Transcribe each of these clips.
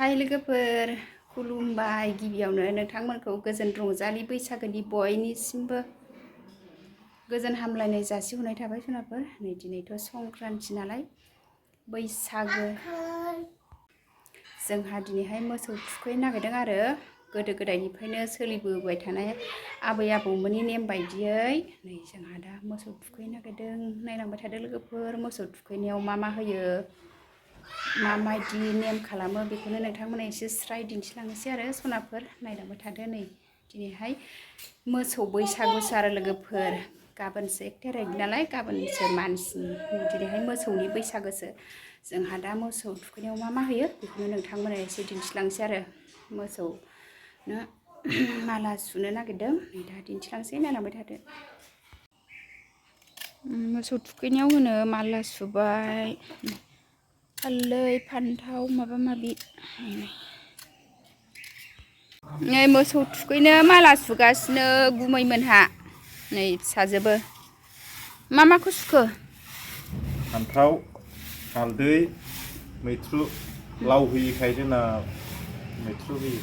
हाय लोगोफोर खुलुमबाय गिबियावनो नोंथांमोनखौ गोजोन रंजालि बैसागोनि बयनिसिमबो गोजोन हामलायनाय जासिहरनाय थाबाय जुनारफोर नै दिनैथ' संक्रान्ति नालाय बैसागो जोंहा दिनैहाय मोसौ थुखैनो नागिरदों आरो गोदो गोदायनिफ्रायनो सोलिबोबाय थानाय आबै आबौमोननि नेम बायदियै नै जोंहा दा मोसौ थुखैनो नागिरदों नायलांबाय थादो लोगोफोर मोसौ थुखैनायाव मा होयो माबायदि नेम खालामो बेखौनो नोंथांमोना एसे स्राय दिन्थिलांनोसै आरो सनाफोर नायलांबाय थादो नै दिनैहाय मोसौ बैसागुसो आरो लोगोफोर गाबोनसो 1 तारिख नालाय गाबोनसो मानसिनि दिनैहाय मोसौनि बैसागोसो जोंहा दा मोसौ थुखैनायाव मा होयो बेखौनो नोंथांमोना एसे दिन्थिलांनोसै आरो मोसौनो माला सुनो नागिरदों नै दा दिन्थिलांनोसै नायलांबाय थादो मोसौ थुखैनायाव होनो माला सुबाय हालदै फान्थाव माबा माबि नै मोसौ थुखैनो माला सुगासिनो गुमैमोनहा नै फिसाजोबो माखौ सुखो फान्थाव हालदै मैथ्रु लाव होयिखाय जोंना मैथ्रु होयो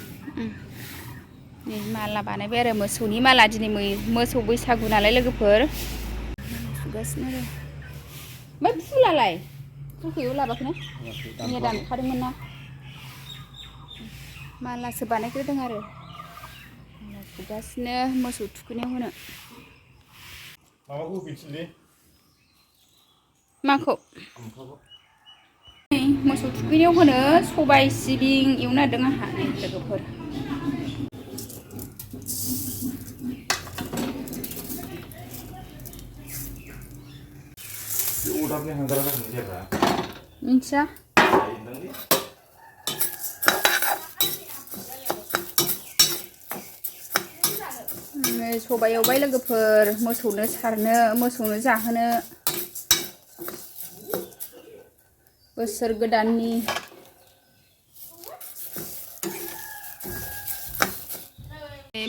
नै माला बानायबाय आरो मोसौनि माला दिनै मोसौ बैसागु नालाय लोगोफोर सुगासिनो आरो ओमफ्राय फुलालाय फुलखौ लाबाखैना मैया दानखादोंमोन ना मालासो बानायग्रोदों आरो माला सुगासिनो मोसौ थुखैनायाव होनो माबाखौ होफिनसैलै माखौ मोसौ थुखैनायाव होनो सबाय सिबिं एवनो नागिरदों आंहा नै लोगोफोर अरदाबनि हांगारा गारनाय जाब्रा मिन्थिया सबाय एवबाय लोगोफोर मोसौनो सारनो मोसौनो जाहोनो बोसोर गोदाननि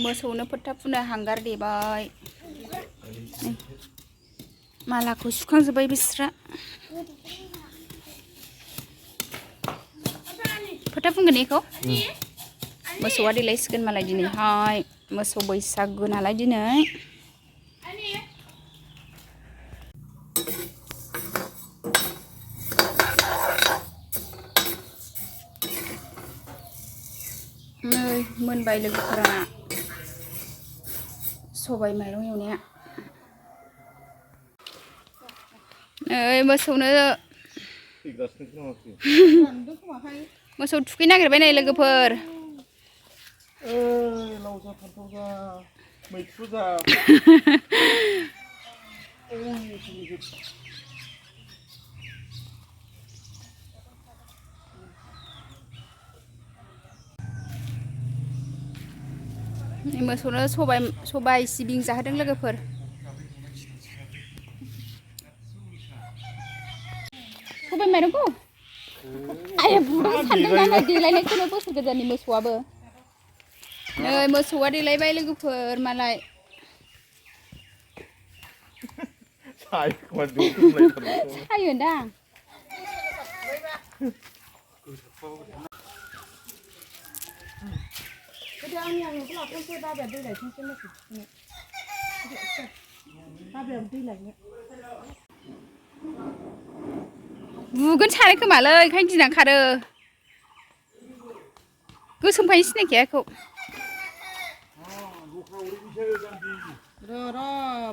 मोसौनो फोथा फुनो हांगार देबाय मालाखौ सुखांजोब्बाय बिस्रा फोथा फुनगोन बेखौ मोसौआ देलायसिगोन मालाय दिनैहाय मोसौ बैसागु नालाय दिनै नै मोनबाय लोगोफोरा सबाय माइरं एवनाया नै मोसौनो मोसौ थुखैनो नागिरबाय नै लोगोफोर लाव जा फान्थाव जा मैथ्रु जा मोसौनो सबाय सिबिं जाहोदों लोगोफोर सबाय माइरंखौ आया बुदों सानदों ना देलायनायखौनो बोसोर गोदाननि मोसौआबो नै मोसौआ देलायबाय लोगोफोर मालाय सायोदां बुगोन सानो खोमालै ओंखायनो गिनानै खारो गोसोमखायनो सिनायखाया बेखौ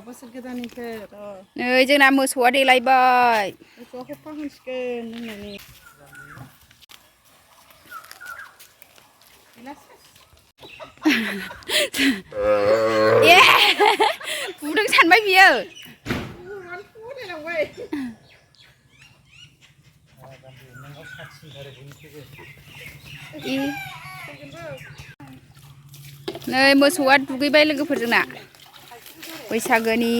बोसोर गोदाननिखौ नै जोंना मोसौआ देलायबाय मोसौआ खफा होनसिगोन होननानै ए बुदों सानबाय बियो नै मोसौआ दुगैबाय लोगोफोर जोंना बैसागोनि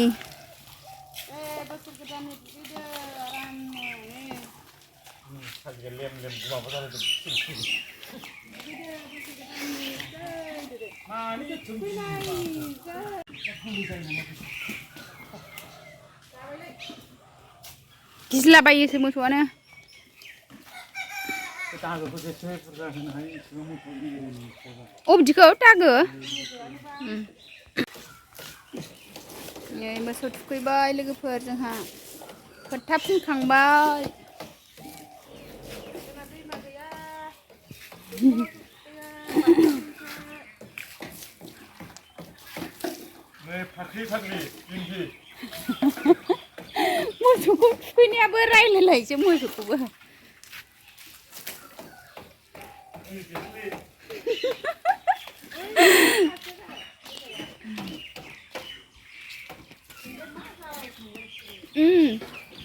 गिज्लाबायोसो मोसौआनो अबदिखौ टागो नै मोसौ थुखैबाय लोगोफोर जोंहा फोथा फुनखांबाय नै फाख्रि फाख्रि इन्दि मोसौखौ थुखैनायाबो रायलायलायसो मोसौखौबो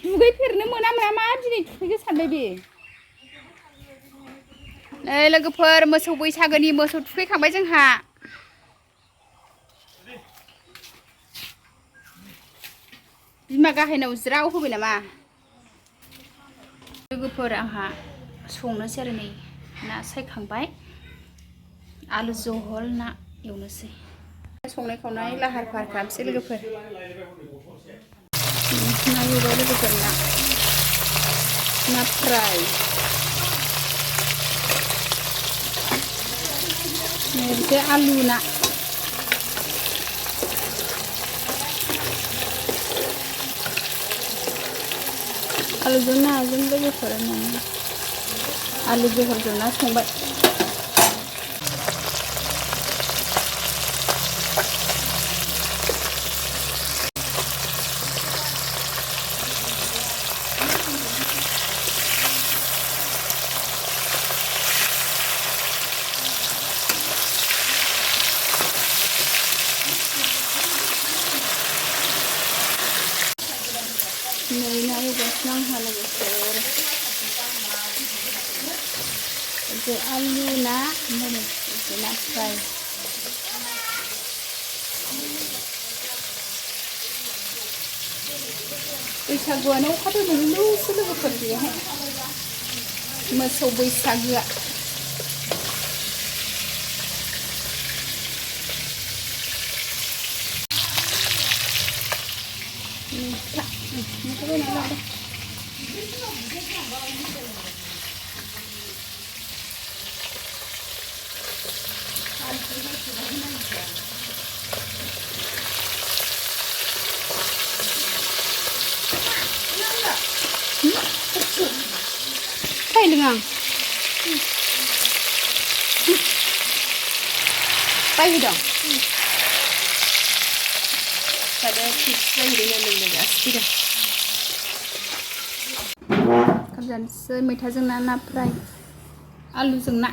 दुगैफेरनो मोना मा दिनै थुखैनो सानबाय बे नै लोगोफोर मोसौ बैसागोनि मोसौ थुखैखांबाय जोंहा बिमा गाहायनाव ज्राव होबाय नामा लोगोफोर आंहा संनोसै आरो नै ना सायखांबाय आलु जहल ना एवनोसै संनाय खावनाय लाहार फाहार खालामसै लोगोफोर ना एवबाय लोगोफोर ना फ्राय मोनसे आलु ना आलुजों नाजों लोगोफोर आलु जहलजों ना संबाय नै ना एवगासिनो आंहा लोगोफोर जे आलु ना ओमफ्राय ना फ्राय बैसागुआनो अखा दोमैलुसो लोगोफोर बेहाय मोसौ बैसागोआ बायदों आं बायहैदों pada pizza ini memang asli dah. Kerjaan semai tajam na fry, alu jeng na.